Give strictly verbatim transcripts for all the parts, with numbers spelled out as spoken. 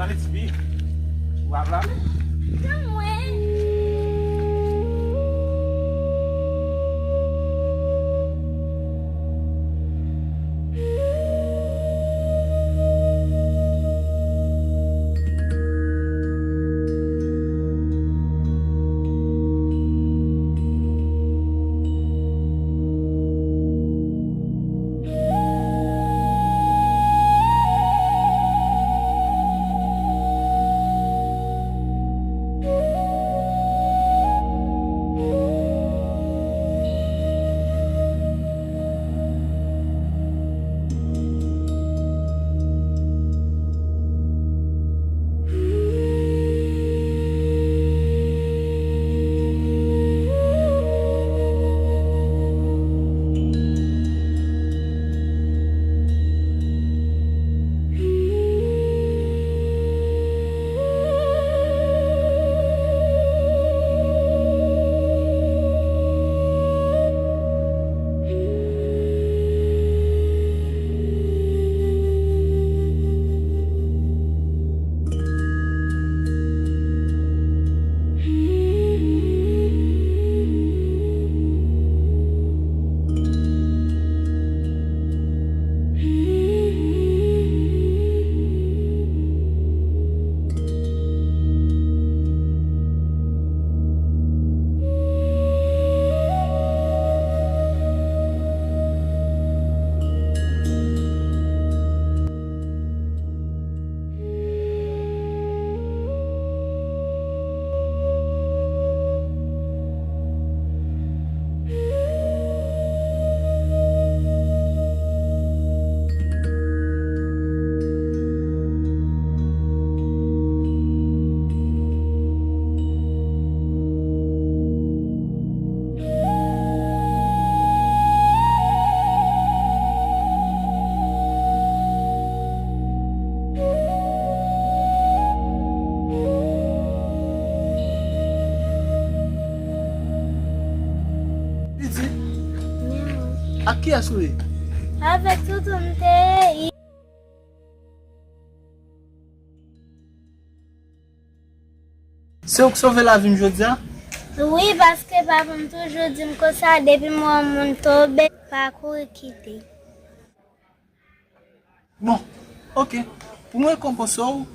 Alex, pi. W ap lave? Nan mwen. Pitit, ak kiyès ou ye? Avèk toutou m te ye. Se ou k sove lavi m jodi a? Wi, paske papa m toujou di m konsa, depi m wè yon moun tonbe, pa kouri kite. Bon, oke. Pou mwen rekonpanse w,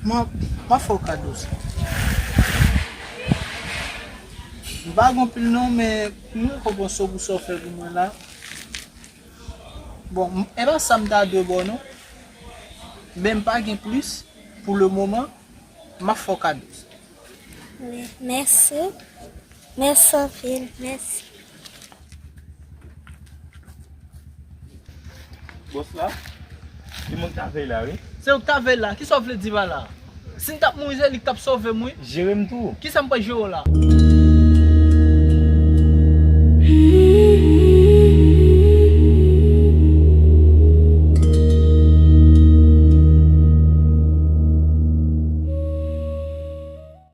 mwen, m ap fè w kado sa. M pa gen anpil non, men pou mwen rekonpanse w pou sa w fè pou mwen la. Bon, m- e pa sa m ta dwe ba w non. Men m pa gen plis pou le moman, m ap fè w kado sa. Mèsi. Mèsi anpil. Mèsi. Bòs la, se mwen k ta vèy la, wi. Se ou k ta vèy la? Kisa w vle di pa la? Si m t ap mouri, se li k t ap sove m, wi. Jere m tou. Kisa m pral jere w la?